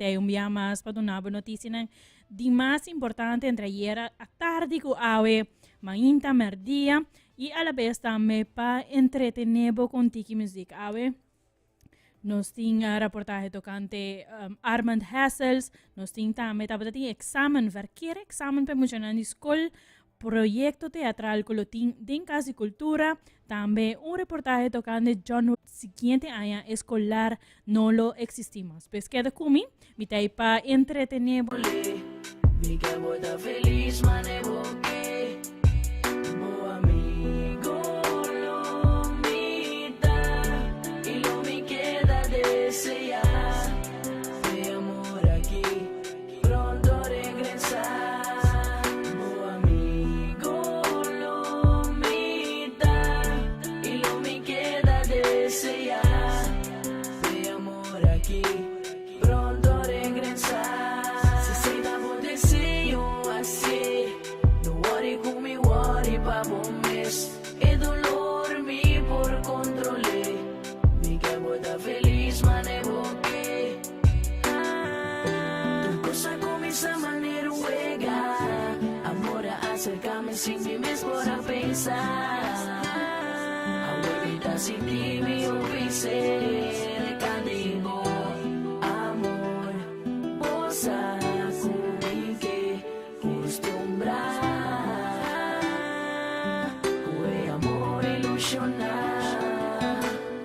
Tei un bia mas pa duna bo noticianan di mas importante entre ayera atardi cu awe mainta merdia y alabes tambe pa entretene bo con tiki muziek. Awe nos tin reportahe tocante Armand Hessels, nos tin tambe tabata tin examen, verkeer examen pa e muchanan di school, Proyecto teatral cu lo tin den Cas di Cultura, tambe un reportahe tocante John Siguiente aña escolar no lo existi mas. Pues keda cu mi, mi ta ahí pa entretene bo. Mi ke bo ta feliz mane bo ke Bo amigo lo mi ta Y lo mi keda desea Fe amor aki Pronto regresá, bo amigo lo mi ta y lo mi keda deseá. Fe amor aki, pronto regresá. Si esei ta bo deseo, hasié. No worry ku mi worry pa bo mes. E dolor mi por kontrol'é. Mi ke bo ta felis mane bo ke. Tur cos a cuminsa manera un wega. Amor a acercami sin mi mes por a pensa. Awor mi ta sinti mi hopi cerca di bo. Amor, bo sa cu mi ke custumbra. Cu e amor ilusiona.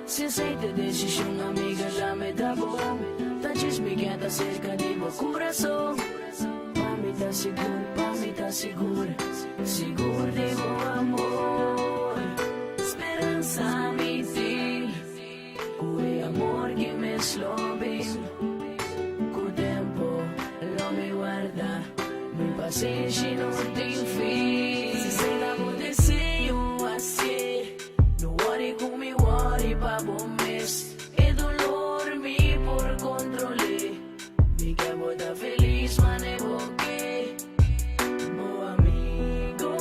Si esei ta desishon amiga dame ta bon Ta djis mi ke ta serka di bo kurason Pa mi ta sigur, pa mi ta sigur Sigur di bo amor Speransa mi tin Ku e amor ki mes lo bin Ku tempo lo mi warda Mi pasenshi no tin fin Si esei ta bo deseo hasié. No worry ku mi worry pa bo mes E dolor mi por kontrol'é Mi ke bo ta felis mane bo ke Bo amigo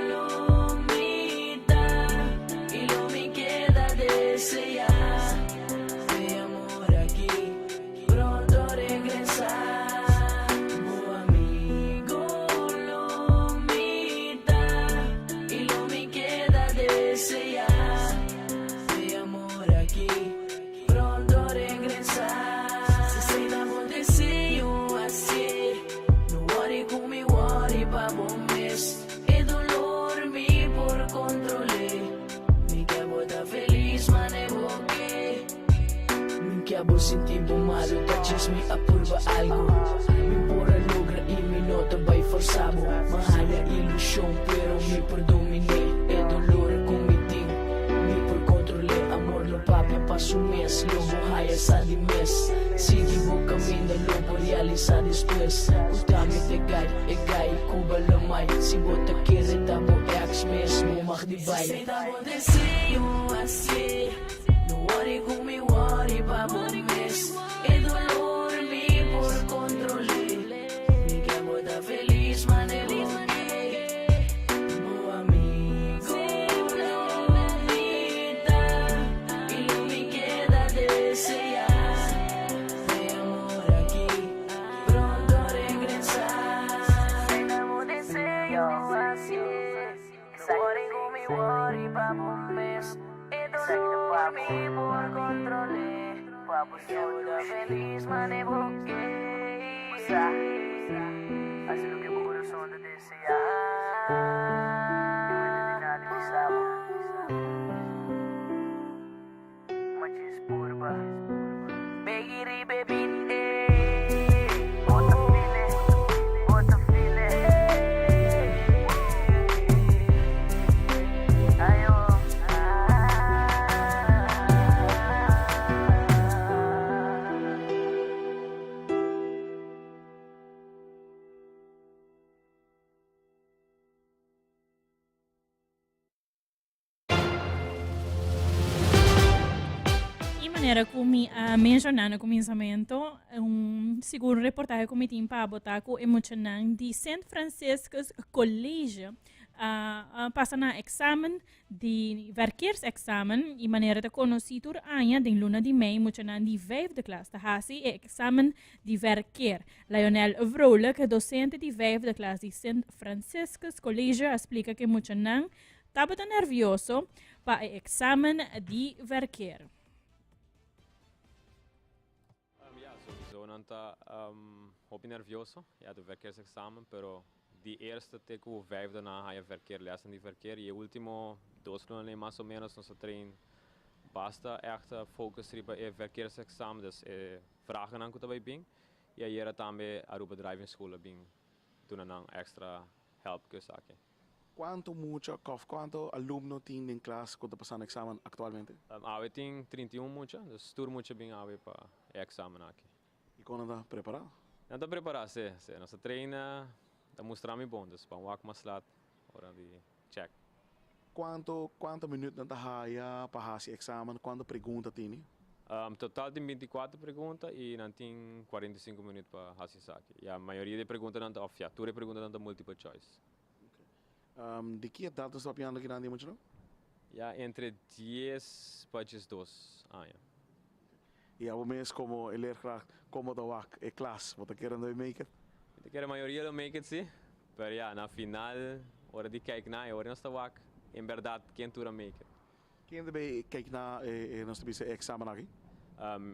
lo mi ta I lo mi keda deseá Fe amor aki pronto regresá Bo amigo lo mi ta I lo mi keda deseá Fe amor aki pronto regresá Si esei ta bo deseo hasié No worry ku mi worry pa bo mes E dolor mi por kontrol'é Mi ke bo ta felis mane bo ke. Mi ke bo sinti bo malu ta djis mi a purba algu Mi por a logra i mi no ta bai forsa bo Ma haya ilushon pero mi por dominé E dolor ku mi tin mi por kontrolé Amor lo papia pa su mes lo bo haya sa di mes Sigui bo kaminda lo bo realisa despues Ku ta mi te gai e gai ku bo lo mai Si bo ta kere ta bo ex mes bo mag di bai Si esei ta bo deseo hasié. No worry ku mi worry pa bo mes E dolor mi por kontrol'é Mi ke bo ta felis mane bo ke Bo amigo lo mi ta I lo mi keda deseá Fe amor aki pronto regresá Esei ta bo deseo hasié No worry ku mi worry pa bo mes E dolor mi por kontrol'é Ke bo ta felis mane bo ke Hasi loke bo kurason ta deseá Mi no mester di nada bisa bo Ma djis purba Begi riba e beat ey Bo ta feel it, bo ta feel it Ayo E manera ku mi a menshoná na kuminsamentu, un sigur reportahe ku mi tin pa bo ta ku e muchanan di Sint Franciscus College. A pasa na examen di verkeersexamen y manera ta conoci tur aña den luna di mei muchanan di vijfde klas ta haci e examen di verkeer. Lionel Vrolijk, docente di vijfde klas di Sint Franciscus College a splica cu e muchanan tabata nervioso pa e examen di verkeer. Ja, sowieso nan ta hopi nervioso. Ja, de verkeersexamen, pero di eerste te cu vijfde nan haya verkeerlessen di verkeer y e ultimo dos luna mas o menos nos a train basta echt focus riba e verkeersexamen, dus e vragennan cu ta bay bin. Y ayera tambe Aruba Driving School a bin duna nan extra help cu esaki. Cuanto mucha of cuanto alumno tin den klas cu ta pasando examen actualmente? Awe tin 31 mucha, dus tur mucha bin awe pa e examen aki. Y con nan ta prepara? Nan ta prepara, si, si. Nos ta traina, ta mustra mi bon, dus ban wak mas laat ora di check. Cuanto minuut nan ta haya pa haci examen? Cuanto pregunta tini? Total tin 24 pregunta y nan tin 45 minuut pa haci esaki. Ya, mayoria di preguntanan ta, of ya, tur e preguntanan ta multiple choice. Di ki edad nos ta papiando aki nan di muchanan? Ya, entre 10 pa 12 aña. Y abo mes como e leerkracht, como ta wak e klas? Bo ta kere nan make it? Mi ta kere mayoria lo make it, si. Pero ya, na final, ora di kijk na, e ora nos ta wak, en berdad, ken tur a make it. Ken ta bay kijk na e, nos ta bisa e examen aki?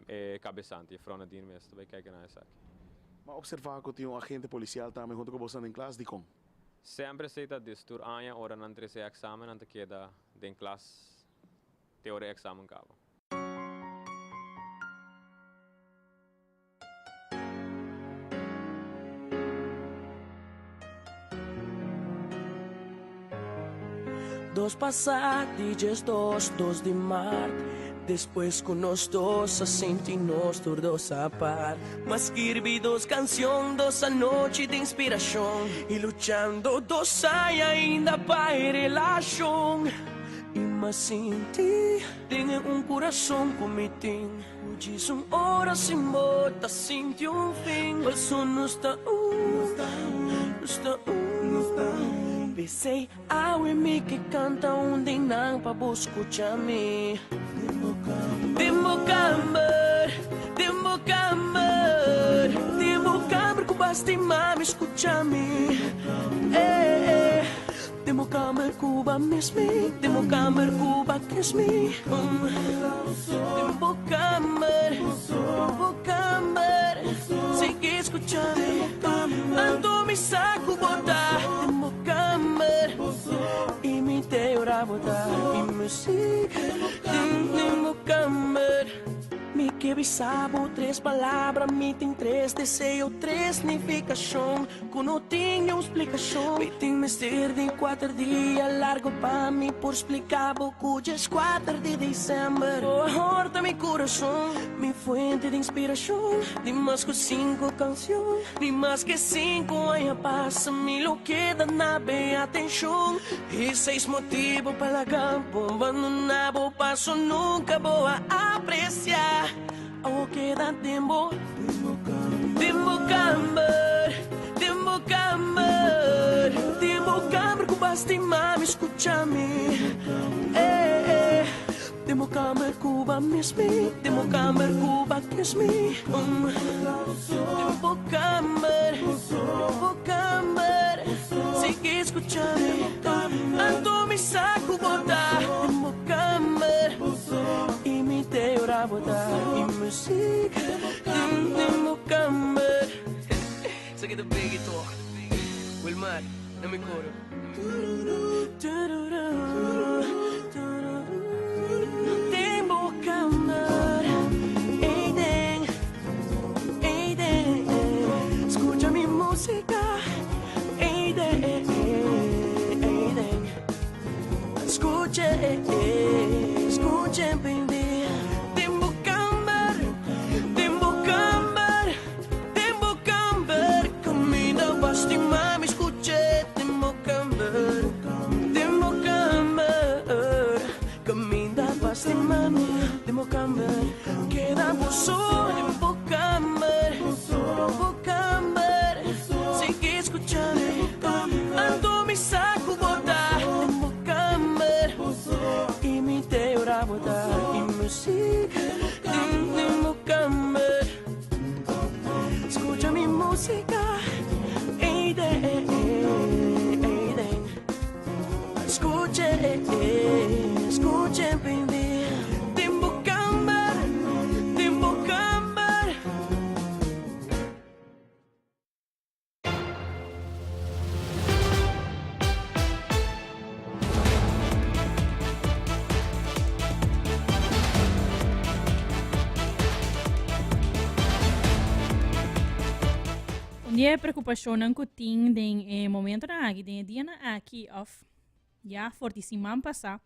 E cabesante, juffrouw Nadine mes ta bay kijk na esaki. Mi a observa cu tin un agente policial tambe hunto cu boso den klas, dicon? Semper esey ta dus tur aña ora nan trece e examen nan ta keda den klas te ora e examen caba. Dos pasa di 12, 2 di maart. Despues cu nos dos a sinti nos tur dos apart. M'a skirbi dos cancion, dos anochi di inspiracion. Y luchando dos aña ainda pa e relacion. Y m'a sinti den e un curason cu mi tin. Cu djis un ora sin bo ta sinti un fin. Paso nos ta un, nos ta un. P'esei awe mi ke canta un di nan pa bo scucha mi. Den bo camber, den bo camber, den bo camber cu bo stima mi, scucha mi. Eh, eh. Den bo kamer ku ba miss mi. Den bo kamer ku ba kiss mi. Den bo kamer, den bo kamer. Sigui skucha mi. Anto mi sa ku bo ta den bo kamer. I mi te ora bo ta mi muzik. Den bo kamer. Mi ke bisa bo tres palabra, mi tin tres deseo, tres nifikashon ku no tin niun splikashon. Mi tin mester di kuater dia largo pa mi por splika bo ku djes kuater di december bo a horta mi kurason, mi fuente di inspirashon. Di mas ku sinku kanshon, di mas ke sinku aña pasa mi lo keda na be atenshon. I seis motibu pa laga bo bandona bo paso nunka bo a aprecia. Awo keda den bo den bo kamber, den bo kamber, den bo kamber ku ba stima mi, skucha mi. Eh, eh. Den bo kamber ku ba miss mi, den bo kamber ku ba kiss mi. Den bo kamber, den bo kamber, sigui skucha mi. Anto mi sa ku bo ta den bo kamber i mi te ora bo ta mi muzik den bo kamber. Esaki ta Biggie Talk. Wilmar, na mi koro. Den bo kamer, ey den, ey den. Skucha mi músika, ey den, ey den. Skucha, skucha, baby. Den bo kamer, den bo kamer. Den bo kamber, kaminda bo stima mi, skucha den bo kamber, den bo kamber. músika Ey den, ey den Skucha, skucha baby Den bo kamber, den bo kamber. Un di e preokupashonnan ku tin den e momentonan aki, den e dianan aki òf ya for di siman pasá,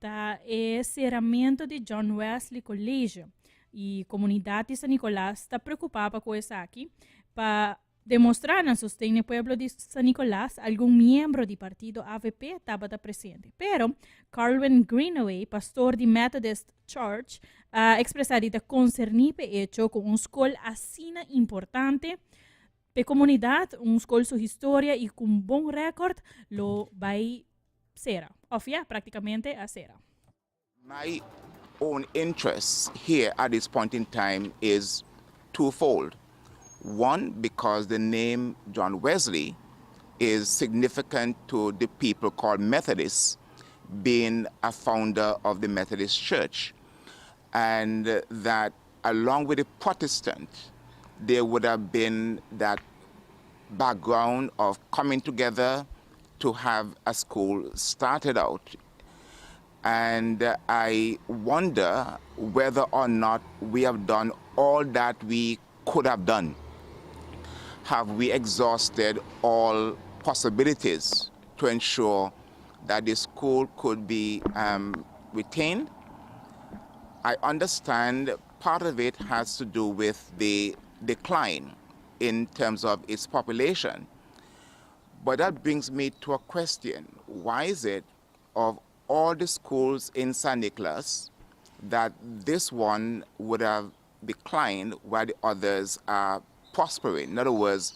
ta e seramentu di John Wesley College. I komunidat di San Nicolas ta preokupá pa ku esaki, pa Demostrá nan sosten n'e pueblo di San Nicolas, algun miembro di partido avp tabata presente. Pero, Carlwyn Greenaway, pastor di Methodist Church, a ekspresá di ta konserní p'e echo ku un skol asina importante p'e komunidat, un skol su historia i ku un bon rèkòrt, lo bai sera, òf ya praktikamente a sera. My own interest here at this point in time is twofold. One, because the name John Wesley is significant to the people called Methodists, being a founder of the Methodist Church, and that along with the Protestant, there would have been that background of coming together to have a school started out. And I wonder whether or not we have done all that we could have done. Have we exhausted all possibilities to ensure that the school could be um, retained? I understand part of it has to do with the decline in terms of its population. But that brings me to a question. Why is it of all the schools in San Nicolas that this one would have declined while the others are prospering? In other words,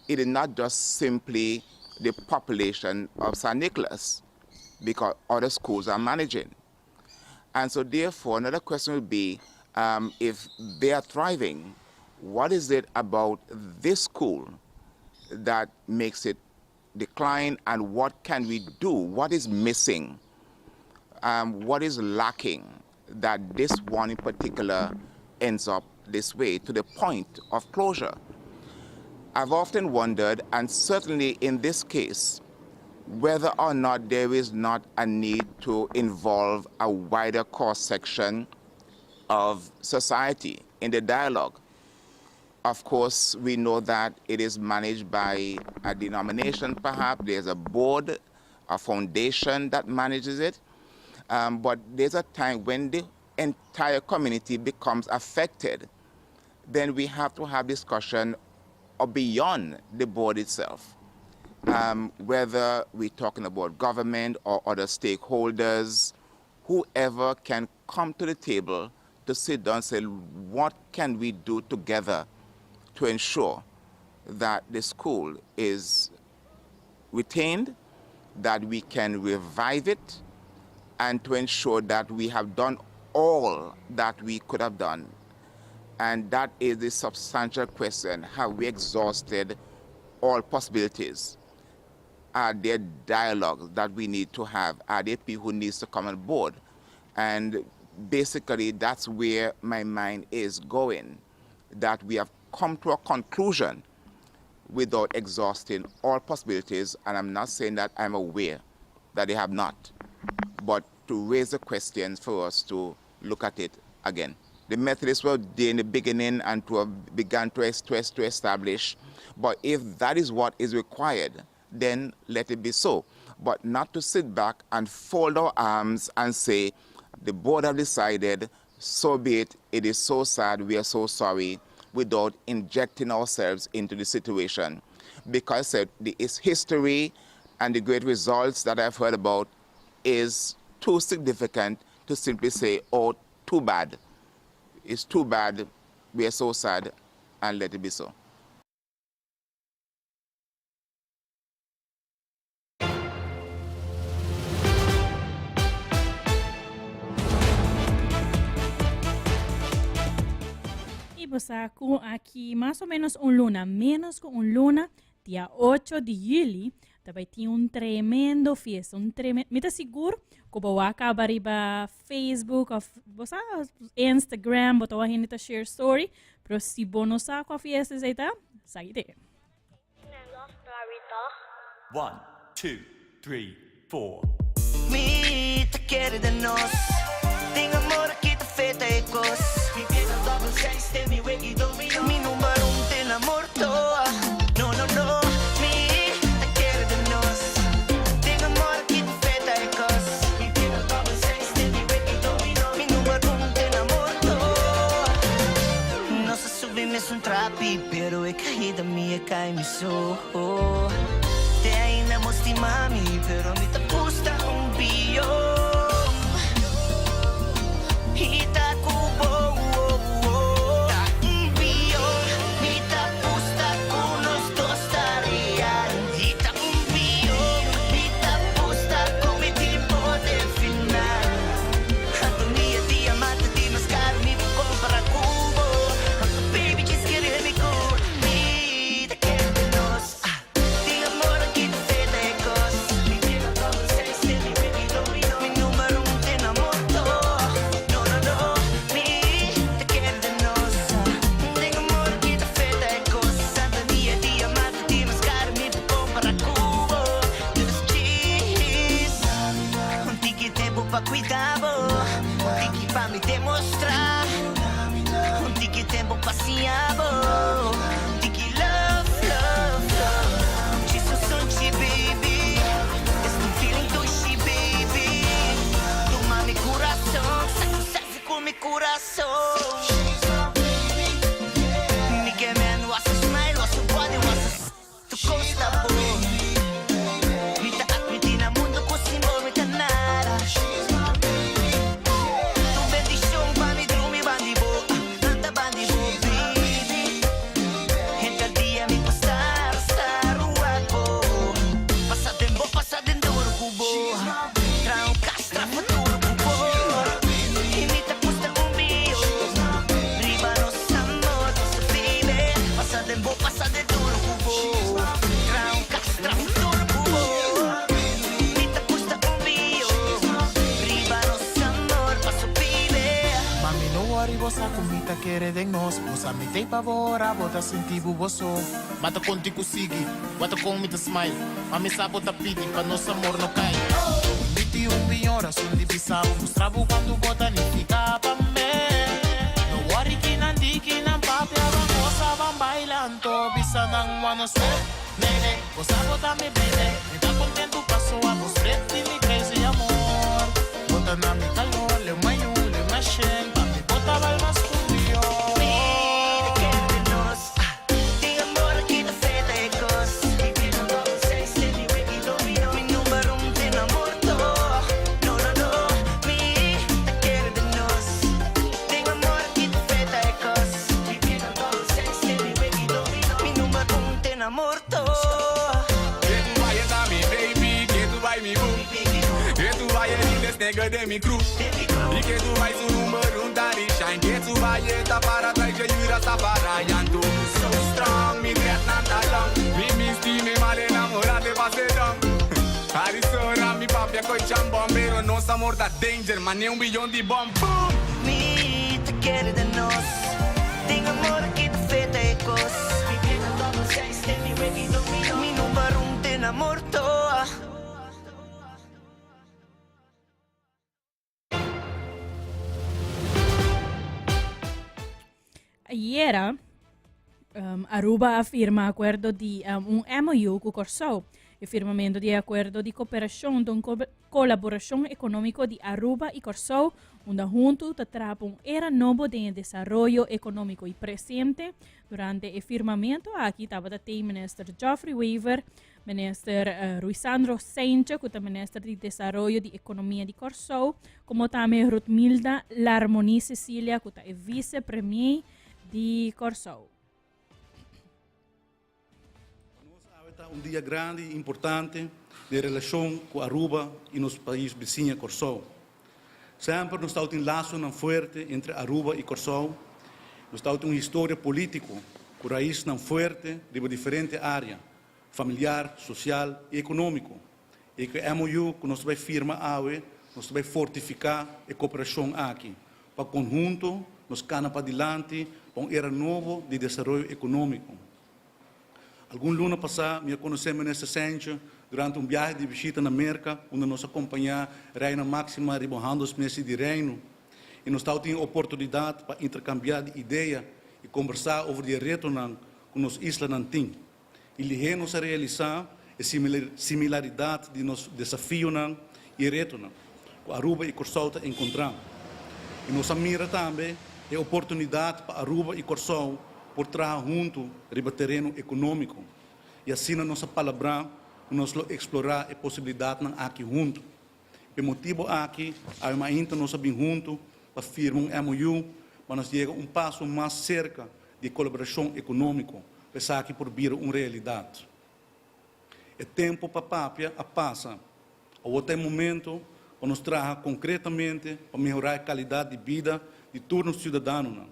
it is not just simply the population of San Nicolas because other schools are managing. And so therefore, another question would be, um, if they are thriving, what is it about this school that makes it decline and what can we do? What is missing? Um, what is lacking that this one in particular ends up this way to the point of closure? I've often wondered, and certainly in this case, whether or not there is not a need to involve a wider cross section of society in the dialogue. Of course, we know that it is managed by a denomination, perhaps. There's a board, a foundation that manages it. Um, but there's a time when the entire community becomes affected. Then we have to have discussion beyond the board itself. Um, whether we're talking about government or other stakeholders, whoever can come to the table to sit down and say, what can we do together to ensure that the school is retained, that we can revive it, and to ensure that we have done all that we could have done. And that is the substantial question. Have we exhausted all possibilities? Are there dialogues that we need to have? Are there people who needs to come on board? And basically, that's where my mind is going, that we have come to a conclusion without exhausting all possibilities. And I'm not saying that I'm aware that they have not, but to raise the questions for us to look at it again. The Methodists were there in the beginning and to have begun to, to, to establish. But if that is what is required, then let it be so. But not to sit back and fold our arms and say, the board have decided, so be it, it is so sad, we are so sorry, without injecting ourselves into the situation. Because the history and the great results that I've heard about is too significant to simply say, oh, too bad. It's too bad, we are so sad, and let it be so. Y Bo sa ku aki mas o menos un luna, menos ku un luna, dia 8 di juli, ta bai tin un tremendo fiesta, un tremendo, mi ta sigur ku bo a kaba riba Facebook of bo sa Instagram, bo ta wak hende ta share story, pero si bo no sa kua fiesta esei ta, sa ite. One, two, three, four. Mi ta kere den nos. Tin amor aki ta feta e kos. Mi pie ta double size te mi weki domino. Mi number un te na morto. No no no. Mi ta kere den nos. Tin amor aki ta feta e kos. Mi pie ta double size te mi weki domino. Mi number un te na morto. Nos a subi mesun trapi pero e caida mi e cai mi so. Te ainda bo stima mi, pero mi ta gusta un bion. I ta ku bo, ta un bion. Mi ta gusta ku nos dos ta real. I ta un bion. Mi ta gusta ku mi tipo den final. Anto mi e diamante di mas caro mi por compara ku bo. Anto baby just kere mi ku mi. Tiki love, love, love Djis un sunchi, baby Es un feeling dushi, baby Tuma mi kurason Sa ku selfie ku mi kurason Mi ke men wak su smile, wak su body, wak su Tu kos ta bon Mi ta admiti na mundu ku sin bo mi ta nada Tu bendishon pa mi drumi bandi bo Anda bandi bo, baby Henter dia mi por star, star wak bo Pasa den bo, pasa den duru ku bo Traha un kas, traha futuro ku bo I mi ta gusta un bio Riba nos amor, paso baby Pasa den bo, pasa den duru ku bo Traha un kas, traha futuro ku bo Mi ta gusta un bio Riba nos amor, paso baby. Mami no worry bo sa ku mi ta kere den nos Bo sa mi t'ei pa bo ora bo ta sinti bu bo so Mata konti ku sigui, wata kon mi ta smile Mami sa bo ta pidi pa nos amor no kai Mi tin un biyon rason di bisa bo Mustra bo kuantu bo ta nifiká pa mi No worry kinan di kinan papia ban gosa ban baila anto bisa nan wanna step Nene, bo sa bo ta mi baby Mi ta kontentu paso abo straight di mi crazy amor Bo ta na mi calor, leu mayun, leu mashen Pa mi bo ta bal mas cu pior. Mi ta kere den nos Tin amor aki ta feta e cos Mi number un den amor to No no no Mi ta kere den nos Tin amor aki ta feta e cos Mi number un den amor to. Ke tu bai ta mi baby, ke tu bai mi boo. Ke tu bai e realest nigga den mi crew. Y ke tu bai su number un ta di shine. Ke tu bai e ta para trai je yura sa para yanto. So strong, mi dread nan ta long. Mi misti mi mal enamora te pase down. Arizona mi papia koi chambon, pero nos amor ta danger, mane un biyon di bom. Boom! Mi ta kere den nos. Tin amor aki ta feta e kos. Mi number un den amor toa. Ayera, Aruba a firma akuerdo di un MOU ku Kòrsou. E firmamentu di e akuerdo di koperashon ta un kolaborashon ekonómiko di Aruba i Kòrsou, unda huntu ta traha pa un era nobo den e desaroyo ekonómiko i presente. Durante e firmamentu aki tabata tei Minister Geoffrey Wever, Minister Ruisandro Cijntje ku ta Minister di Desaroyo di Ekonomia di Kòrsou, komo tambe Ruthmilda Larmonie Cecilia ku ta e Vise Premier di Kòrsou. Pa nos awe ta un dia grandi i importante den relashon ku Aruba i nos pais bisiña Kòrsou. Semper nos tabatin lasonan fuerte entre Aruba i Kòrsou. Nos tabatin un historia polítiko ku raisnan fuerte riba diferente área, familiar, sosial i ekonómiko. I ku e MOU ku nos ta bai firma awe, nos ta bai fortifiká e koperashon aki pa konhunto nos kana padilanti pa un era nobo di desaroyo ekonómiko. Algun luna pasá mi a konosé Minister Sentje durante un biahe di bishita na Merka unda nos a kompañá Reina Máxima riba un handelsmissie di Reino i nos tabatin e oportunidat pa interkambiá di idea i kombersá over di e retonan ku nos islanan tin. I lihé nos a realisá e similaridat di nos desafionan i retonan ku Aruba i Kòrsou ta enkontrá. I nos a mira tambe e oportunidat pa Aruba i Kòrsou por traha huntu riba tereno ekonómiko. I asina nos a palabrá ku nos lo eksplorá e posibilidatnan aki huntu. P'e motibu aki, awe mainta nos a bin huntu pa firma un MOU pa nos yega un paso mas serka di e kolaborashon ekonómiko pa esaki por bira un realidat. E tempu pa papia a pasa. Awor ta e momento pa nos traha konkretamente pa mehorá e kalidat di bida di tur nos siudadanonan.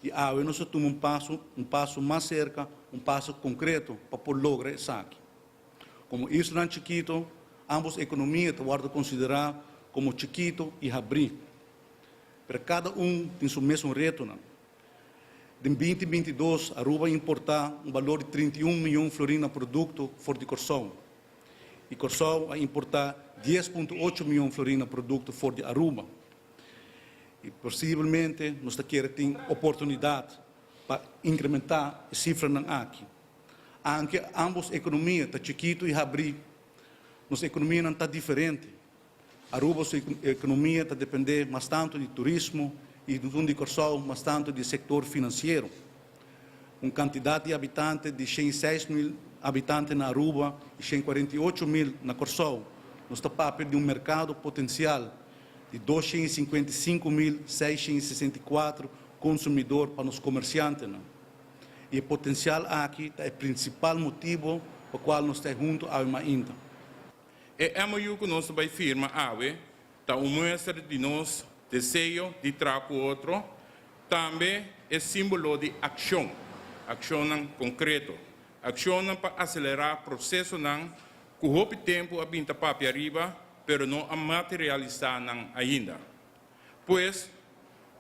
I awe nos a tuma un paso, un paso mas serka, un paso konkreto pa por logra esaki. Komo islanan chikito, ambos ekonomia ta wòrdu konsiderá komo chikito i habrí. Pero kada un tin su mesun retonan. Den 2022 Aruba a importá un balor di 31 mion florin na produkto for di Kòrsou. I Kòrsou a importá 10.8 mion florin na produkto for di Aruba. I posibelmente nos ta kere tin oportunidat pa inkrementá e sifranan aki. Anke ambos ekonomia ta chikitu i habrí, nos ekonomianan ta diferente. Aruba su ekonomia ta dependé mas tantu di turismo i un di Kòrsou mas tantu di e sektor finansiero. Un kantidat di habitante di 106 mil habitante na Aruba i 148 mil na Kòrsou, nos ta papia di un merkado potensial di 255,664 konsumidor pa nos komersiantenan. I e potensial aki ta e prinsipal motibu pa kual nos ta huntu awe mainta. E MOU ku nos bai firma awe ta un muestra di nos deseo di traha ku otro, tambe e símbolo di akshon, akshonnan konkreto, akshonnan pa aselerá prosesonan ku hopi tempu a bin ta papia ariba, pero no a materialisá nan ainda. Pues,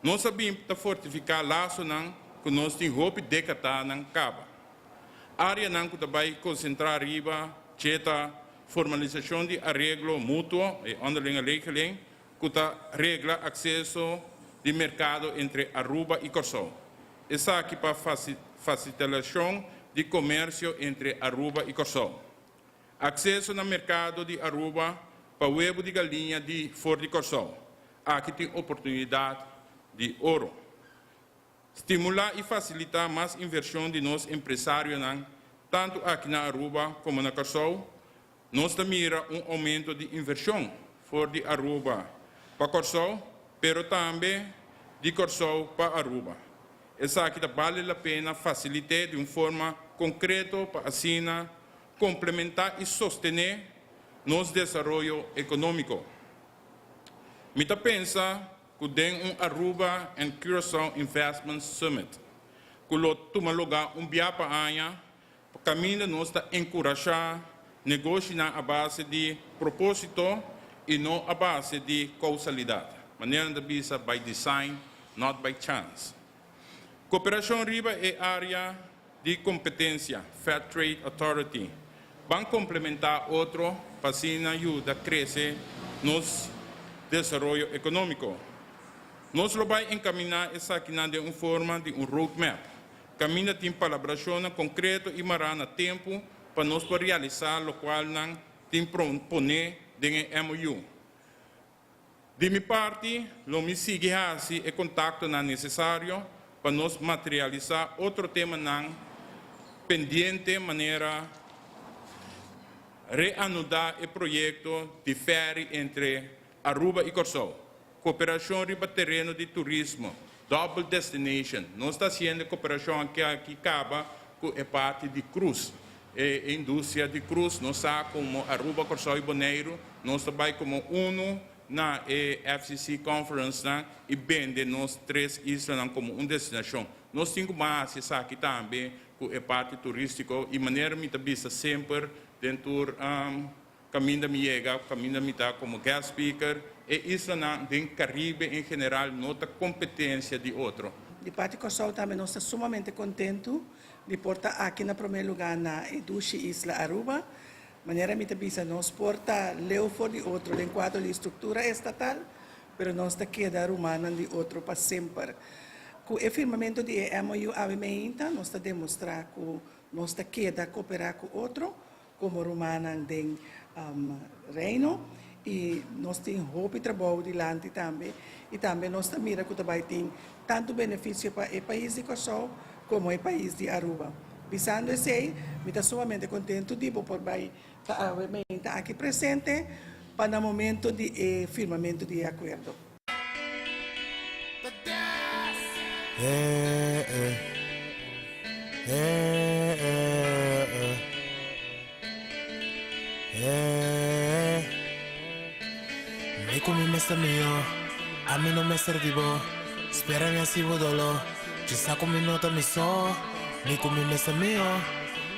nos a bin ta fortifiká lasonan ku nos tin hopi dékadanan kaba. Áreanan ku ta bai konsentrá riba dje ta formalisashon di areglo mutuo, e onderlinge regeling, ku ta regla akseso di merkado entre Aruba i Kòrsou. Esaki pa fasilitashon di komersio entre Aruba i Kòrsou. Akseso na merkado di Aruba pa webu di galiña di for di Kòrsou. Aki tin oportunidat di oro. Stimulá i fasilitá mas invershon di nos empresarionan, tantu aki na Aruba komo na Kòrsou. Nos ta mira un oumento di invershon for di Aruba pa Kòrsou, pero tambe di Kòrsou pa Aruba. Esaki ta bale la pena fasilit'é di un forma konkreto pa asina komplementá i sostené nos desaroyo ekonómiko. Mi ta pensa ku den un Aruba and Curaçao Investment Summit, ku lo tuma lugá un bia pa aña, kaminda nos ta enkurashá negoshinan a base di propósito i no a base di kousalidat. Manera nan ta bisa by design, not by chance. Kooperashon riba e área di kompetensia, Fair Trade Authority, ban komplementá otro pa asina yuda krese nos desaroyo ekonómiko. Nos lo bai enkaminá esakinan den un forma di un roadmap, kaminda tin palabrashonnan konkreto i mará na tempu pa nos por realisá lokualnan tin poné den e MOU. Di mi parti, lo mi sigui hasi e kontaktonan nesesario pa nos materialisá otro temanan pendiente manera reanudá e proyekto di fèri entre Aruba i Kòrsou, kooperashon riba tereno di turismo, double destination. Nos ta hasiendo e kooperashon aki aki kaba ku e parti di cruise, e industria di cruise. Nos sa komo Aruba, Kòrsou i Boneiru nos ta bai komo unu na e FCC conference nan i bende nos tres islanan komo un destinashon. Nos tin ku ban hasi esaki tambe ku e parti turístiko i manera mi ta bisa semper den tur kaminda mi yega, kaminda mi ta komo guest speaker, e islanan den Karibe en general no ta kompetensia di otro. Di parti Kòrsou tambe nos ta sumamente kontentu di por ta aki na promé lugá na e dushi isla Aruba. Manera mi ta bisa nos por ta leu for di otro den kuadro di struktura estatal, pero nos ta keda rumannan di otro pa semper. Ku e firmamentu di e MOU awe meinta nos ta demostrá ku nos ta keda koperá ku otro komo rumannan den Reino i nos tin hopi trabou dilanti tambe i tambe nos ta mira ku ta bai tin tantu benefisio pa e pais di Kòrsou komo e pais di Aruba. Bisando esei mi ta sumamente kontentu di bo por bai ta awe meinta aki presente pa na momento di e firmamentu di e akuerdo. Mi ku mi mester mihó, ami no mester di bo. Spera mi hasi bo doló, dje sa ku mi no ta mi so. Mi ku mi mester mihó,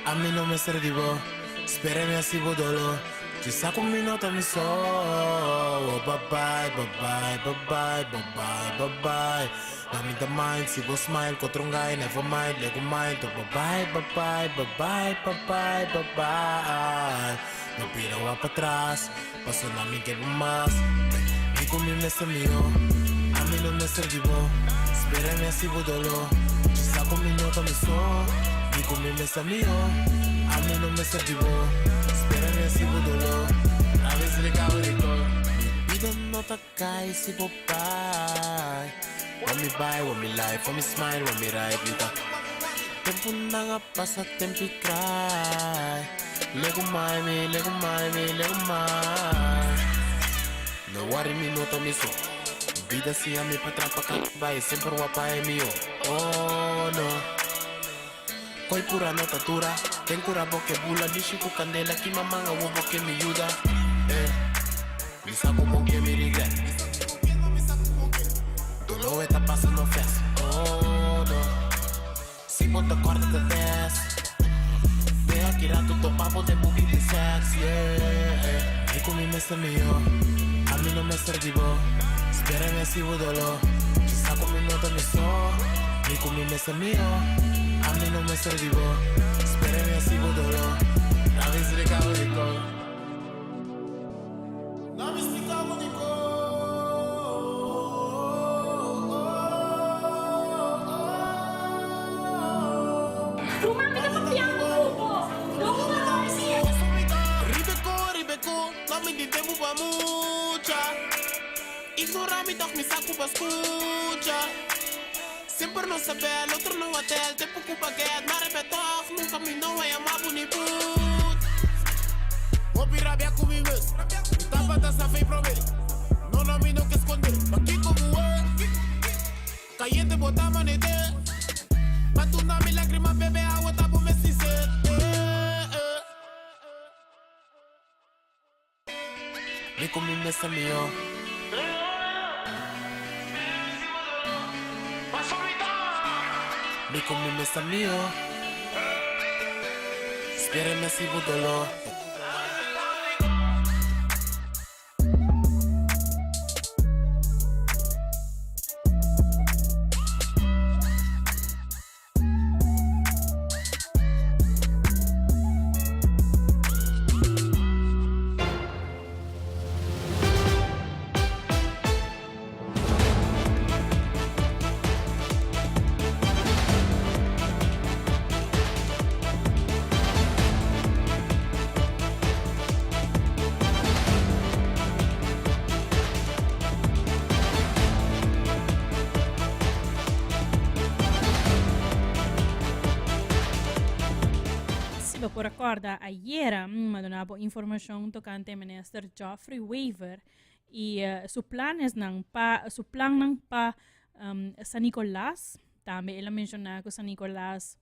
ami no mester di bo. Spera mi hasi bo doló, dje sa ku mi no ta mi so. Oh, bye bye, bye bye, bye bye, bye bye, bye bye. Na mi ta mind si bo smile ku otro guy, never mind, legu mind. Oh, bye bye, bye bye, bye bye, bye bye, bye bye. No bira wak patras, paso na mi ke bo mas. Mi ku mi mester mihó, ami no mester di bo. Spera mi hasi bo doló, dje sa ku mi no ta mi so. Mi ku mi mester mihó, ami no mester di bo. Spera mi hasi bo doló, a veces rico. Mi bida no ta kai si bo bai. Wan mi bai, wan mi life, wan mi smile, wan mi ride, mi ta. Tempu nan a pasa, tempi cry. Legu mai mi, legu mai mi, legu mai. No worry mi no ta mi so. Bida siña mi pa trapa bai, semper wapa e mihó. Oh no. Koi pura no ta dura. Den kura bo ke bula, lishi ku kandela, kima man awo bo ke mi yuda. Eh. Mi sa komo ke mi regret. Doló e ta pasa no fes. Oh no. Si bo ta kòrda ta des. Deha ki ratu topa bo den bo bida sex, yeah. Mi ku mi mester mihó. Ami no mester di bo. Spera mi hasi bo doló. Dje sa ku mi no ta mi so. Mi ku mi mester mihó. Ami no mester di bo. Spera mi hasi bo doló. Na mi splika bo dikon. Na mi splika bo dikon. Ruman mi ta papiando ku bo. Loco pa Rosie. Ribe ko, ribe ko, no mi tin tempu pa mucha. Ignora mi tòg mi sa ku bo skucha. Semper nos a bèl, otro no a tèl, tempu ku bagèt, ma riba tòg nunka mi no a yama bo ni put. Hopi rabia ku mi mes, mi tabata sa fei promé. No no mi no ke skonde, pakiko muhé? Kayente bo ta manete, pa tuna mi lágrima bebe awa ta bo mes sin set. Mi ku mi mester mihó. Mi ku mi mester mihó. Spera mi hasi bo doló. Si bo por a corda ayera, mi a duna bo informacion tocante minister Geoffrey Wever y su planesnan pa su plannan pa San Nicolas. Tambe el a menciona cu San Nicolas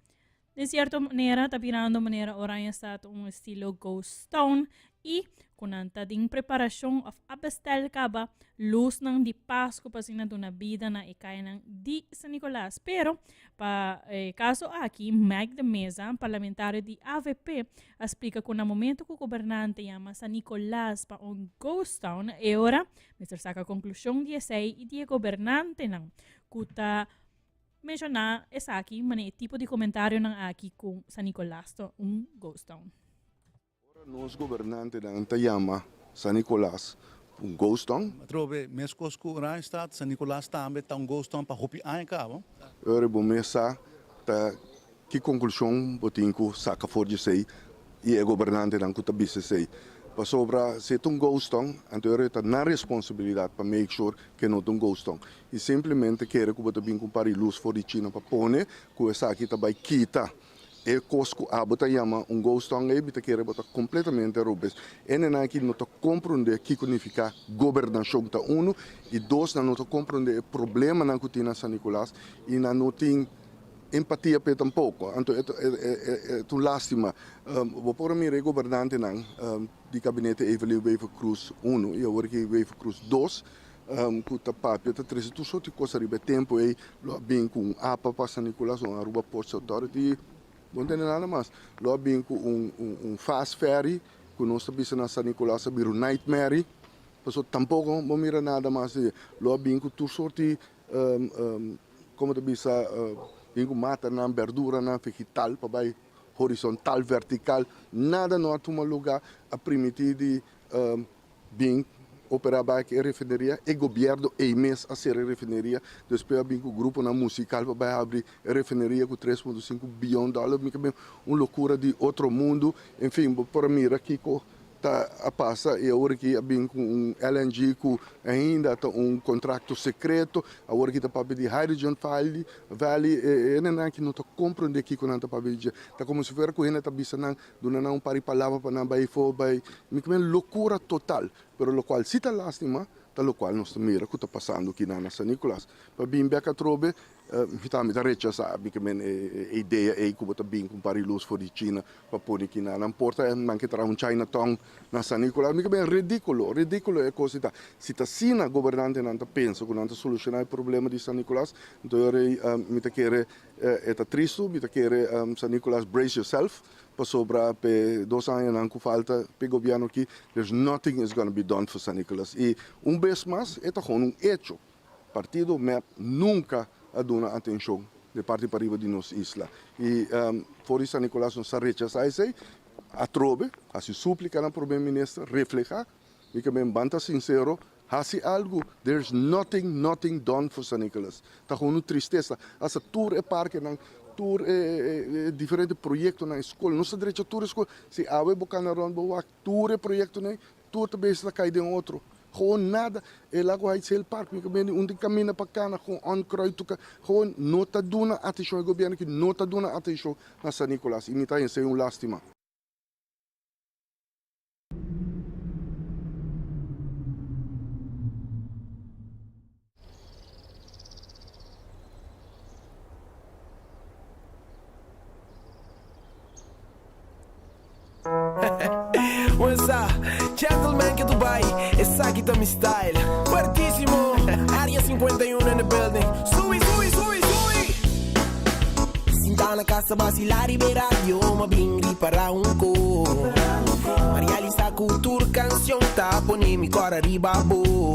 den cierto manera ta birando manera Oranjestad un estilo ghost town. i ku nan ta den preparashon òf a bestèl kaba lusnan di Pasku pa asina duna bida na e kayanan di San Nicolas. Pero pa e kaso aki Mike de Meza, parlamentario di avp, a splika ku na momento ku gobernante yama San Nicolas pa un ghost town e ora mester saka konklushon di esei i di e gobernantenan ku ta Menshoná esaki manera e tipo di komentarionan aki ku San Nicolas ta un ghost town. Ora nos gobernantenan ta yama San Nicolas un ghost town. Atrobe, meskos ku Oranjestad, San Nicolas tambe ta un ghost town pa hopi aña kaba. Ora bo mes sa ta Ki konklushon bo tin ku saka for di esei i e gobernantenan ku ta bisa esei? Pasobra si e ta un ghost town, anto e ta nan responsabilidat pa make sure ku e no ta un ghost town. I simplemente kere ku bo ta bin ku un par di lus for di China pa pone ku esaki ta bai kita e kos ku abo ta yama un ghost town ei, mi ta kere bo ta kompletamente robes. Hendenan aki no ta komprondé kiko nifiká gobernashon ta unu i dos nan no ta komprondé e problemanan ku tin na San Nicolas i nan no tin Empatia p'e tampoko. Anto e ta un lastima. Bo por a mira e gobernantenan di kabinete Evelyn Wever-Croes uno i awor aki Wever-Croes dos ku ta papia ta trese tur sorti kos ariba e tempu ei lo a bin ku un apa pa San Nicolas, un Aruba Ports Authority, bo no tende nada mas. Lo a bin ku un fast ferry ku nos ta bisa na San Nicolas a bira un nightmare pasobra tampoko bo mira nada mas. Lo a bin ku tur sorti Como ta bisa bin cu matanan, berduranan, vegetal pa bay horizontal, vertical, nada no a tuma lugar, a primiti di bin opera bay cu e refineria, e gobierno ey mes a cera e refineria, despues a bin cu gruponan musical pa bay habri e refineria cu 3.5 biyon dollar, mi ta un locura di otro mundo, enfin bo por a mira kico Ta a pasa y awor aki a bin cu un LNG cu ainda ta un contracto secreto, awor aki ta papia di Hydrogen Valley, Valley, e hendenan aki no ta comprende kico nan ta papia di dje. Ta como si fuera cu hende ta bisa nan, duna nan un par di palabra pa nan bay afo, bay, mi ta mira locura total, pero locual si ta lastima ta locual nos ta mira cu ta pasando aki nan na San Nicolas. Pa bin bek atrobe Mi tambe ta rechasá mi ke men e idea ei ku bo ta bin ku un par di lus for di China pa pone kina nan porta e nan ke traha un Chinatown na San Nicolas. Mi ke men ridíkulo, ridíkulo e kos ei ta. Si ta asina gobernantenan ta pensa ku nan ta solushoná e problema di San Nicolas, anto e ora ei mi ta kere e ta tristu, mi ta kere San Nicolas brace yourself pasobra p'e dos añanan ku falta p'e gobièrnu aki there's nothing is gonna be done for San Nicolas. I un bes mas e ta gewoon un echo. Partido mep nunca a duna atencion de parti pariba di nos isla y for di San Nicolas nos a rechasa esey atrobe, haci suplica na Prome Minister, refleha mi ke men ban ta sincero, haci algo, there's nothing, nothing done for San Nicolas. Ta gewoon un tristesa, hasta tur e parkenan, tur e diferente proyectonan, e scol, nos ta drecha tur e scol, si awe bo cana rond bo wak tur e proyectonan, Tur ta bezig ta kai den otro. Gewoon nada. E Lago Heights heel park mi bende un tin caminda pa cana gewoon onkruid toca. Gewoon no ta duna atencion e gobierno aki no ta duna atencion na San Nicolas y mi ta hesey un lastima. What's up? Gentleman ke tu bai, esaki ta mi style. Fuertísimo, Area 51 in the building. Subi, subi, subi, subi! Sinta na casa vacila riba e radio, ma bin ripara un ko. Maria Lisa ku tur cancion ta pone mi cora riba bo.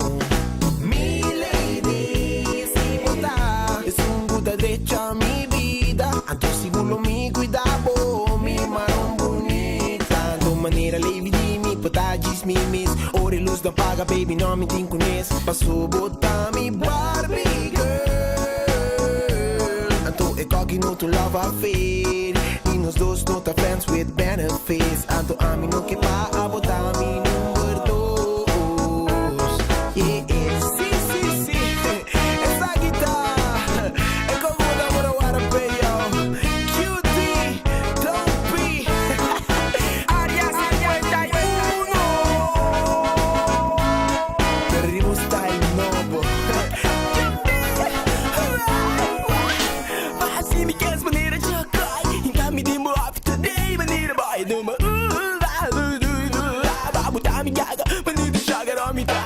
Mi lady, si bo ta esun ku ta drecha mi bida, anto sigur lo mi cuida bo, mi maron bunita. Anto manera lady di mi por ta djis mi mis, ora e luz no paga baby no mi tin kunes, paso bo ta mi Barbie girl. Anto e koki no ta un love affair, ni nos dos no ta friends with benefits, anto ami no ke pa abo ta mi number dos. Yeah, si, si, si, esaki ta e koko ku ta mora wara pe yo. QT, Don P, Area 51. Pero riba un style nobo. Fácil mi kes manera chakay. Hinka mi den bo outfit today manera boy. gaga Manito shagara mi ta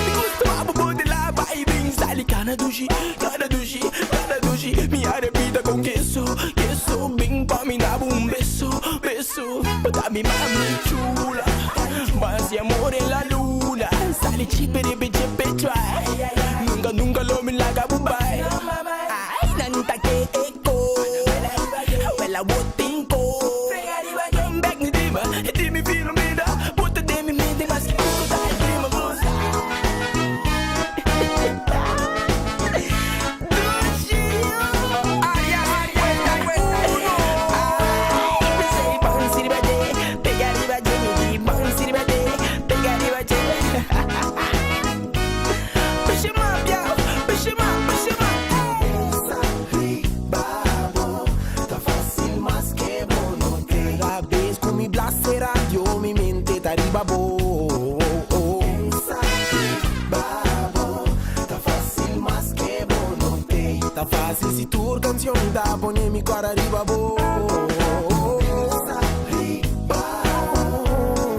Mi gusta pa bo bote la bai bin sali Kana dushi, kana dushi, kana dushi Mi arepita con queso, queso Bin pa mi dabo un beso, beso Pa ta mi mami chula Mas di amor en la luna Sali chipiripi chipi try Nunca, nunca lo mi laga bo bai Ay, nan ta ke eko Wela wo tinko Come back ni dima, di mi filomena Bo ta den mi mente mas ki kiko ta e prima bus Dushi Área 51 Ay, pensei ban sirba dje Pega riba dje mi di ban sirba dje Pega riba dje Push 'em up, yo Push 'em up, push 'em up Pensa riba bo Ta fácil mas ke bo no te Cada bes ku mi blase radio mi mente ta riba bo Pensa riba bo Ta fácil mas ke bo no te Ta fácil si tur canción ta pone mi kòrda riba bo Pensa riba bo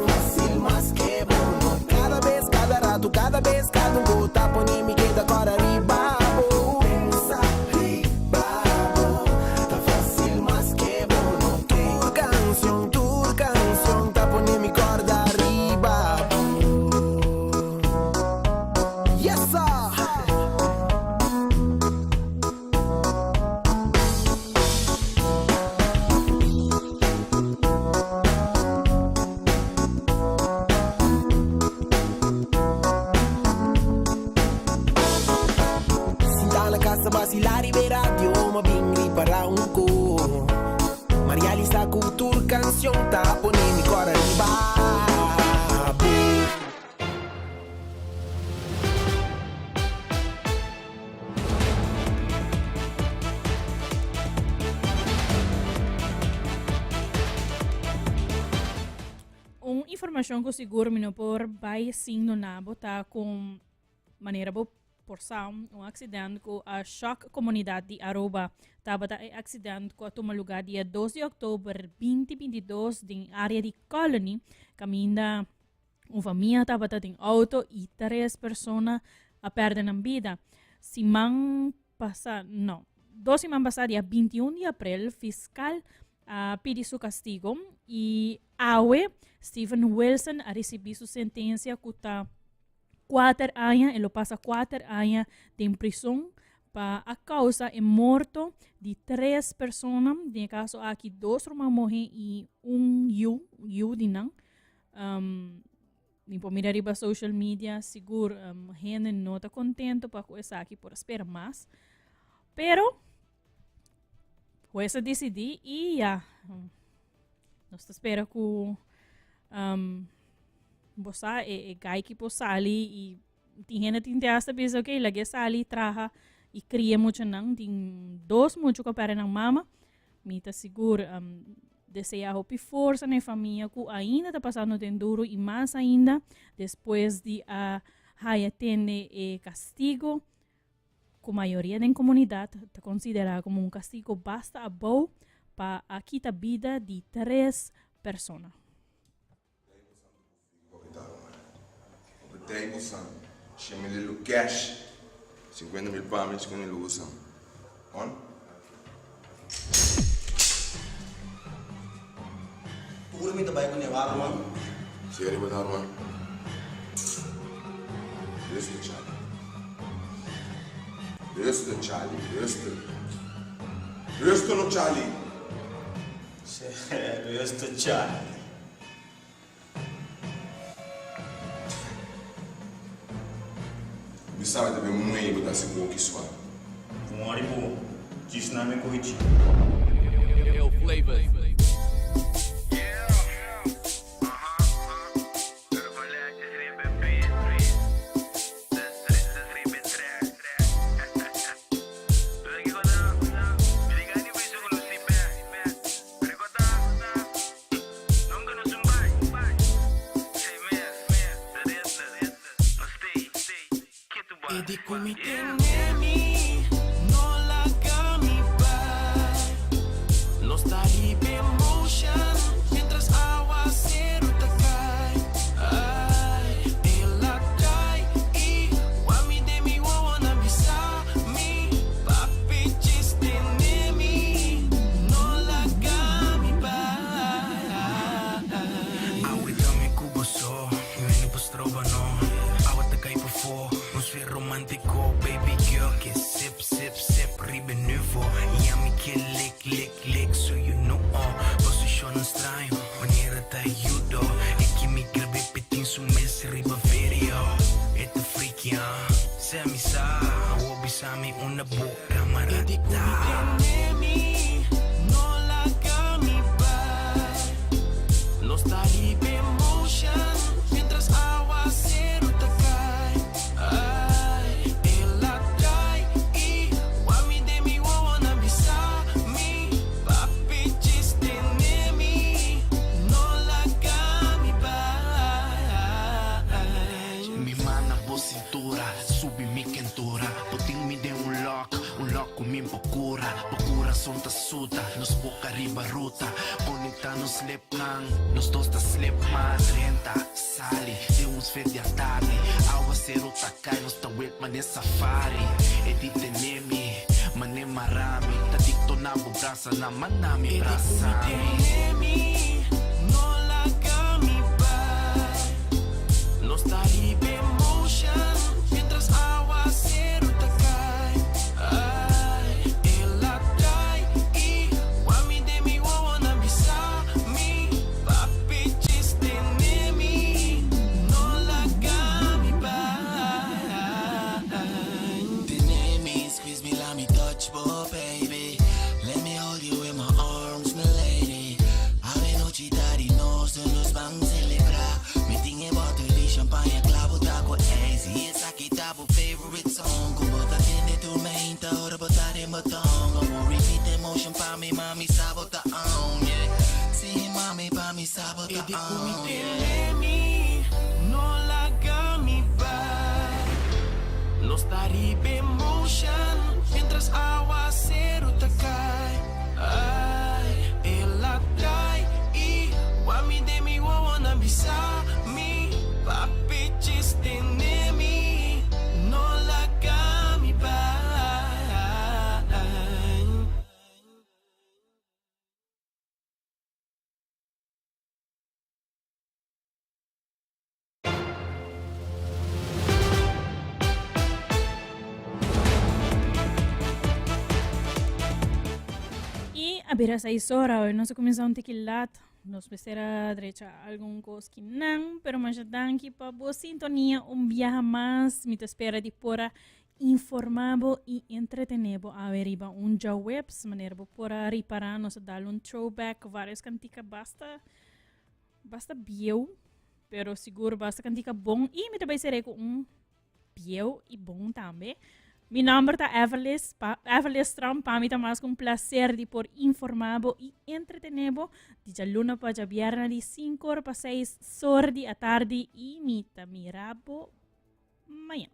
Fácil mas ke bo no te Cada bes, cada rato, cada bes, cada un ko ta pone mi keda kòrda riba bo Pensa riba bo Ta fácil mas ke bo no te Tur canción, tur canción ta pone mi kòrda riba bo Yes sir! Sinta na casa vacila riba e radio Ma bin ripara un ko Maria Lisa ku tur cancion ta pone mi cora riba bo. Un informacion cu sigur mi no por bay sin duna bo ta con manera bo por sa un accident cu a shock comunidad di Aruba. Tabata e accident cu a tuma lugar dia 2 di october 2022 den area di Colony, caminda Un famia tabata den auto y tres persona a perde nan bida. Siman pasa, no, dos siman pasa dia 21 di april, fiscal a pidi su castigo y awe Steven Wilson a ricibi su sentencia cu ta cuater aña, e lo pasa cuater aña den prison pa a causa e morto di tres persona, den e caso aki dos ruman mohe y un yu, yu di nan. Um, mi por mira riba social media, sigur um, hende no ta contento pa ku esaki por spera mas. Pero, juez a decidí y ya, um, nos ta spera ku um, bo sa e, e guy ki por sali y tin hende tin te hasta bisa, ok, lag'é sali, traha y cria muchanan. Tin dos mucho ku a perde nan mama. Mi ta sigur um, desea hopi forsa na e famia ku ainda ta pasando den duro y mas ainda despues di a haya tende e castigo ku mayoria den comunidad ta considera como un castigo basta abou pa a kita bida di tres persona. Dei bosan, shemi lilu cash, 50 mil pa mi, 50 mil bosan. On? Tur mi ta bai ku ne wak, ruman. Si ariba ta, ruman. Rustig, Charlie. Rustig, Charlie, rustig. Rustig no, Charlie. Rustig, Charlie. Mi sabe ta ben muey bo ta hasi boki swa. Bon ari bo djis na mi koichi. Ill flavors. E di ku mi tene mi no laga mi bai Nos ta riba emotion mientras awaseru ta kai Ai. ta judo. E ki mi grab'é p'e tin su mes riba video. E ta freaky, ah, sea mi sa. Awor bisa mi unda bo camara E di cu mi ta. tene mi, no laga mi bai. Nos ta riba emotion, mientras awaceru ta cai. Ai, el a cai y wak mi den mi wowonan bisa mi, Papi djis tene mi, no laga mi bai. Mi man na bo cintura, subi mi kentura. Bo tin mi den un lock, un lock cu mi por cura. Bo curason ta suta, nos boca riba ruta. Conecta nos lipnan, nos dos ta slip man. Drenta, sali, den un sfeer di atardi. Awaceru ta cay, nos ta wet mane safari. E di tene mi, mane mara mi. Ta dicto na bo brasanan, manda mi E di cu mi brasa mi. tene mi, no laga mi bai. Nos ta riba emotion, mientras awaceru ta cay. Ay, el a cay y wak mi den mi wowonan bisa mi, Papi djis tene mi, no laga mi bai. Tene mi, squeeze me, let me touch bo, baby. Let me hold you in my arms, my lady. Awe nochi ta di nos, nos ban celebra. Mi tin e bottle di champagne, cla bo ta cu ijs. Y esaki ta bo favorite song. Cu bo ta tende tur mainta, ora bo ta den bo tong. Oh, repeat the motion pa mi, mami, sa bo ta on, yeah. Si, mami, pa mi, sa bo E ta di cu mi on, yeah. tene mi, no laga mi bai. Nos ta riba emotion, mientras awaceru ta cay. Ay, el a cay y wak mi den mi wowonan bisa mi, Papi djis tene mi, no laga mi bai. Y a bira seis ora, hoy nos a cuminsa un tiki lat. Nos mester a drecha algun cos ki nan, pero masha danki pa bo sintonia un biaha mas. Mi ta spera di por a informa bo y entretene bo awe riba un djaweps. Manera bo por a ripara, nos a dal un throwback, varios cantica basta, basta bieu, pero sigur basta cantica bon. Y mi ta bay cere cu un bieu y bon tambe. Mi nomber ta Everlis, pa, Everlis Trump. Pa mi ta mas cu un placer di por informa bo y entretene bo di djaluna pa djabierna di 5 or pa 6 sor di atardi y mi ta mira bo mañana.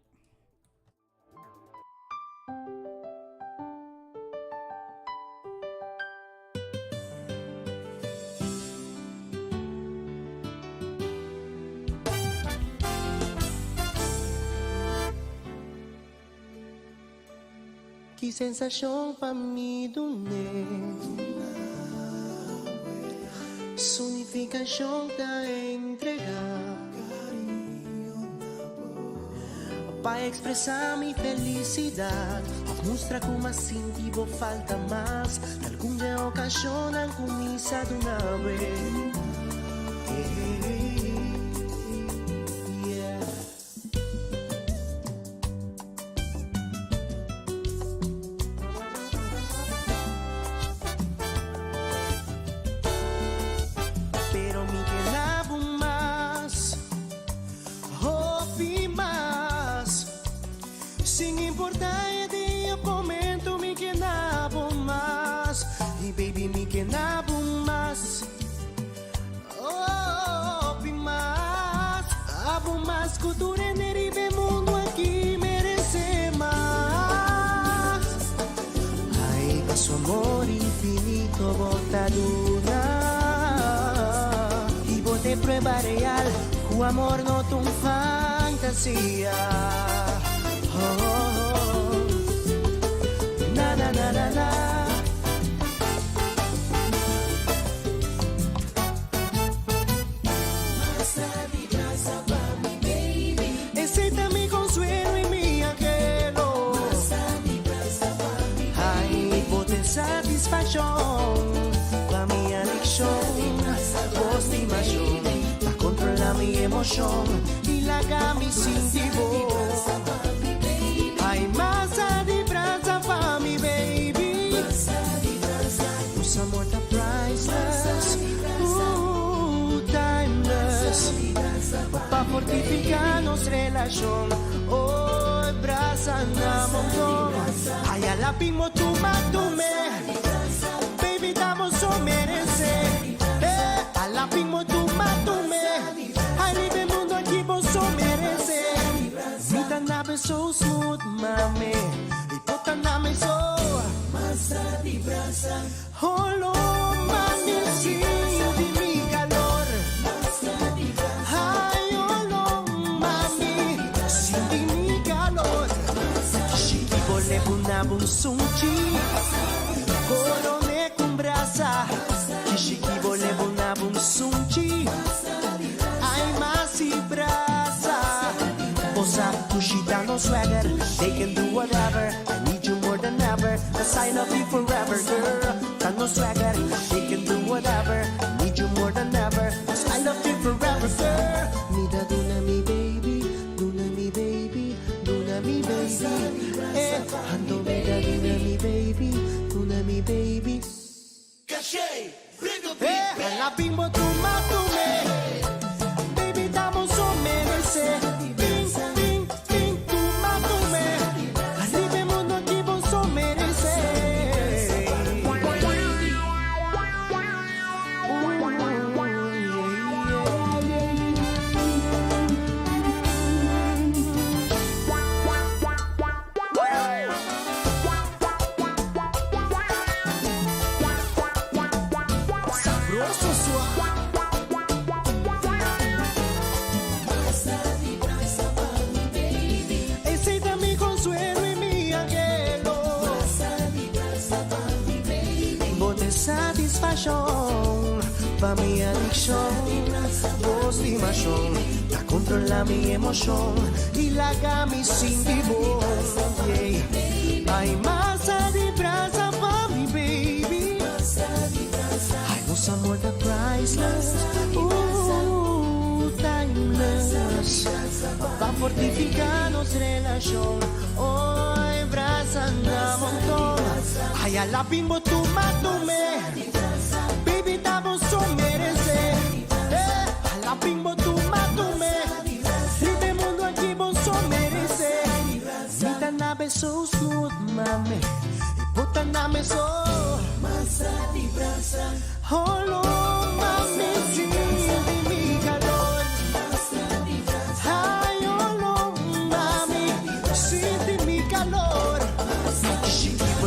Ki sensashon pa mi dun'é. Su nifikashon ta entregá. Pa ekspresá mi felisidat òf mustra ku m'a sinti bo falta mas. Algun dje okashonnan ku mi sa duna bo. Pero mi ke na bo mas, hopi mas. Sin importa e dia of momento mi ke na bo mas. Y baby mi ke na bo mas. Hopi mas, abo mas ku tur hende riba e mundu aki merese mas. Ai, pa su amor infinito bo ta duna i bo ta e prueba real ku amor no ta un fantasia. Oh, oh, oh. Na, na, na, na, na. Esey ta mi consuelo y mi anhelo. Ay, bo tin satisfaccion pa mi adiccion. stimashon ta kontrolá mi emoshon i laga mi sinti bon. Ai masa di brasa pa mi baby. Nos amor ta priceless, ooh, timeless. Pa fortifiká nos relashon, oh, brasa na monton. Ai alapin mo tuma tume, baby damos so merece. Eh, alapin mo tuma tume, ai riba mundo aki bo so merece. Mi ta nabe so smooth, mami, i bo ta name so. Masa di brasa. Holo, mami, sinti mi kalor. Ai, holo, mami, sinti mi kalor. Shiki bole buna bun sunchi, korone ku brasa. Shiki bole buna bun sunchi, ai masi brasa. Bosa kushita no swagger, they can do whatever. I need you more than ever, 'cause I love you forever, girl. Got no swagger, they can do whatever. I need you more than ever, 'cause I love you forever, girl. Mi ta duna mi baby, duna mi baby, duna mi baby. Eh, ando mi ta duna mi baby, duna mi baby. Bring the Eh, alapin mo tuma tume. Baby, damos so merece. Ping, ping, ping, tuma tume. Arriba mundo aki bo so merece. Sabroso suave. Masa di brasa pa mi baby. Esei ta mi konsuelo i mi anhelo. Masa di brasa pa mi baby. Bo ta satisfakshon pa mi adikshon. Bo stimashon ta kontrolá mi emoshon i laga mi sinti bon. Yeah. Ai masa di brasa pa mi baby. Ai nos amor ta priceless, ooh, timeless. Pa fortifiká nos relashon, oi brasa na monton. Ai alapin mo tuma tume, baby damos so merece. Eh, alapin mo tuma tume, riba mundo aki bo so merece. Mi ta nabe so smooth, mami, i bo ta name so. Masa di brasa. Holo.